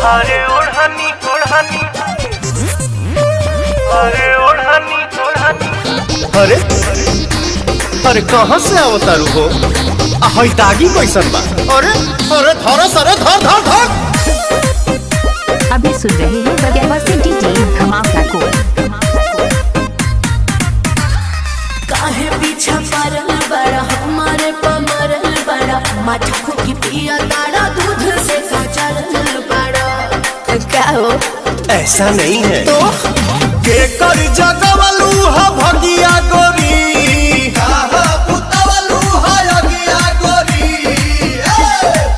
अरे ओढ़नी ओढ़नी, अरे ओढ़नी ओढ़नी। अरे अरे, कहाँ से आवतारू हो? आ हई दागी कैसन बा? अरे अरे, धर सरे, धर धर धर। अभी सुन रहे हैं बगैर से डीजे धमाका को। काहे पीछा परल बड़ा, हमारे पमरल बड़ा, माथा की पिया तारा दूध से कचरल बड़ा, क्या हो? ऐसा नहीं है। तो के कर जगवलू हा भगिया गोरी,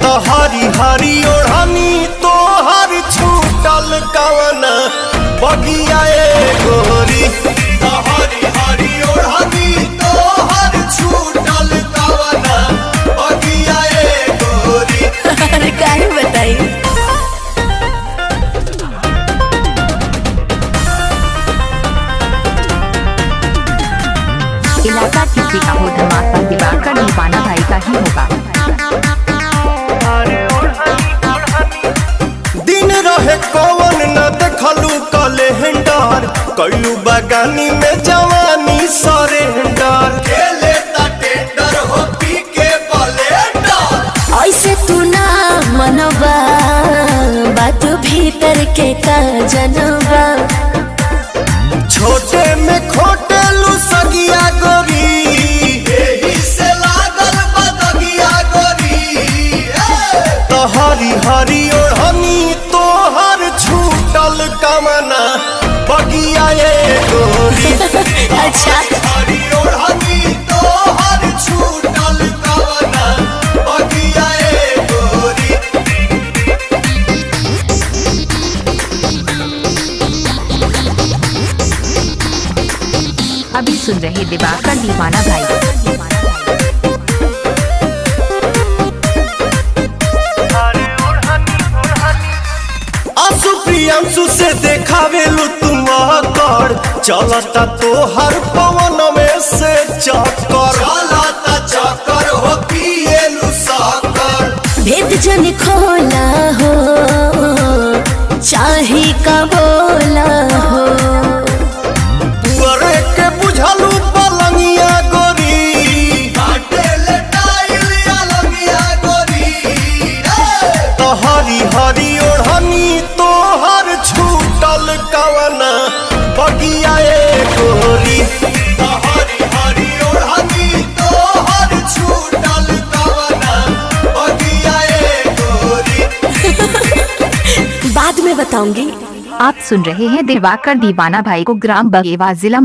तो हरी हरी ओढ़नी तोहर छूटल कवन बगिया ए गोरी? हरी हरी ओढ़नी तोहर छूटल कवन बगिया ए गोरी? अरे काहे बताई। इलाका किसी का हो, धमाका दिवाकर दीवाना भाई का ही होगा। अरे ओढ़नी ओढ़नी। दिन रहे कौन न देखलू कैलेंडर, कैलू बगानी में जवानी सरेंडर। टेंडर हो पी के बलेंडर। ऐसे तू ना मनवा, बात भीतर के का जनवा। छोटे में खोटे लू सगिया गोरी, एही से लागल बदगिया गोरी। तो हरी हरी ओढ़नी तोहर छूटल कमना बगिया ए गोरी? अच्छा। हरी ओढ़नी तोहर छूटल कवना बगिया ए गोरी? अभी सुन रहे दिवाकर दीवाना भाई। अरे ओढ़नी ओढ़नी। आंसू प्रियांशु से देखावेलू तुम कर, चलता तोहर पवन में से चक्कर, चलता चक्कर हो पिएलू साकर। भेद जन खोला हो, चाहे का बोला हो। पुअरे के बुझलू पलंगिया गोरी, काटे ले टाइल अलंगिया गोरी। तो हरी हरी ओढ़नी तोहर छूटल कवना बगिया ए गोरी? हरी हरी ओढ़नी तोहर छूटल कवना बगिया ए गोरी? बाद में बताऊंगी। आप सुन रहे हैं दिवाकर दीवाना भाई को ग्राम बगेवा, जिला